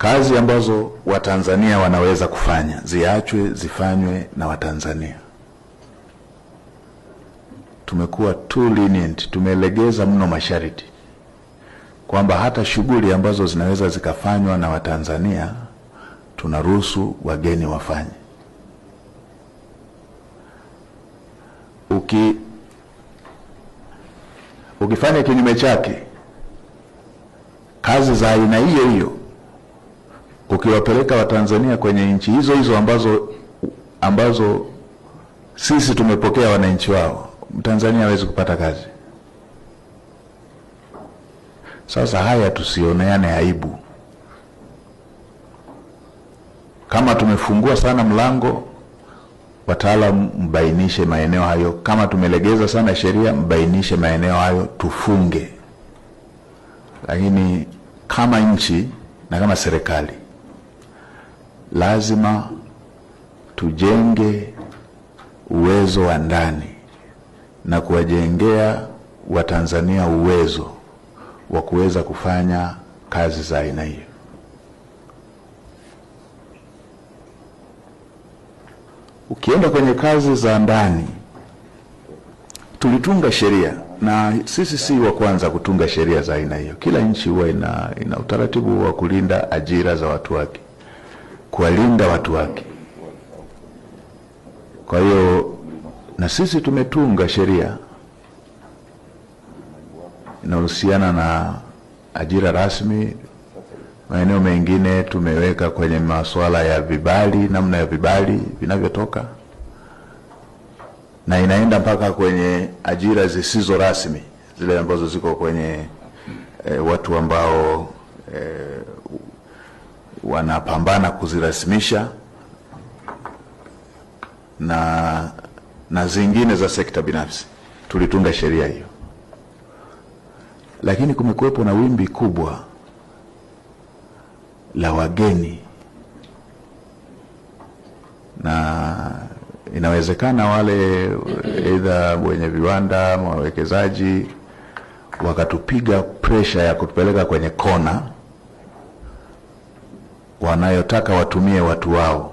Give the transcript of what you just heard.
Kazi ambazo Watanzania wanaweza kufanya ziachwe zifanywe na Watanzania. Tumekuwa too lenient, tumelegeza mno masharti kwamba hata shughuli ambazo zinaweza zikafanywa na Watanzania tunaruhusu wageni wafanye. Ukifanya kinyume chake, kazi za aina hiyo hiyo ukiwapeleka Watanzania kwenye nchi hizo hizo ambazo sisi tumepokea wananchi wao, Mtanzania hawezi kupata kazi. Sasa haya tusioneane aibu. Kama tumefungua sana mlango, wataalamu mbainishe maeneo hayo. Kama tumelegeza sana sheria, mbainishe maeneo hayo, tufunge. Lakini kama nchi na kama serikali lazima tujenge uwezo wa ndani na kuwajengea Watanzania uwezo wa kuweza kufanya kazi za aina hiyo. Ukienda kwenye kazi za ndani, tulitunga sheria, na sisi si wa kwanza kutunga sheria za aina hiyo. Kila nchi huwa ina utaratibu wa kulinda ajira za watu wake, kuwalinda watu wake. Kwa hiyo na sisi tumetunga sheria inahusiana na ajira rasmi. Maeneo mengine tumeweka kwenye masuala ya vibali, namna ya vibali vinavyotoka, na inaenda mpaka kwenye ajira zisizo rasmi, zile ambazo ziko kwenye watu ambao wanapambana kuzirasmisha, na zingine za sekta binafsi. Tulitunga sheria hiyo. Lakini kumekuwepo na wimbi kubwa la wageni, na inawezekana wale either wenye viwanda ama wawekezaji wakatupiga pressure ya kutupeleka kwenye kona wanayotaka watumie watu wao.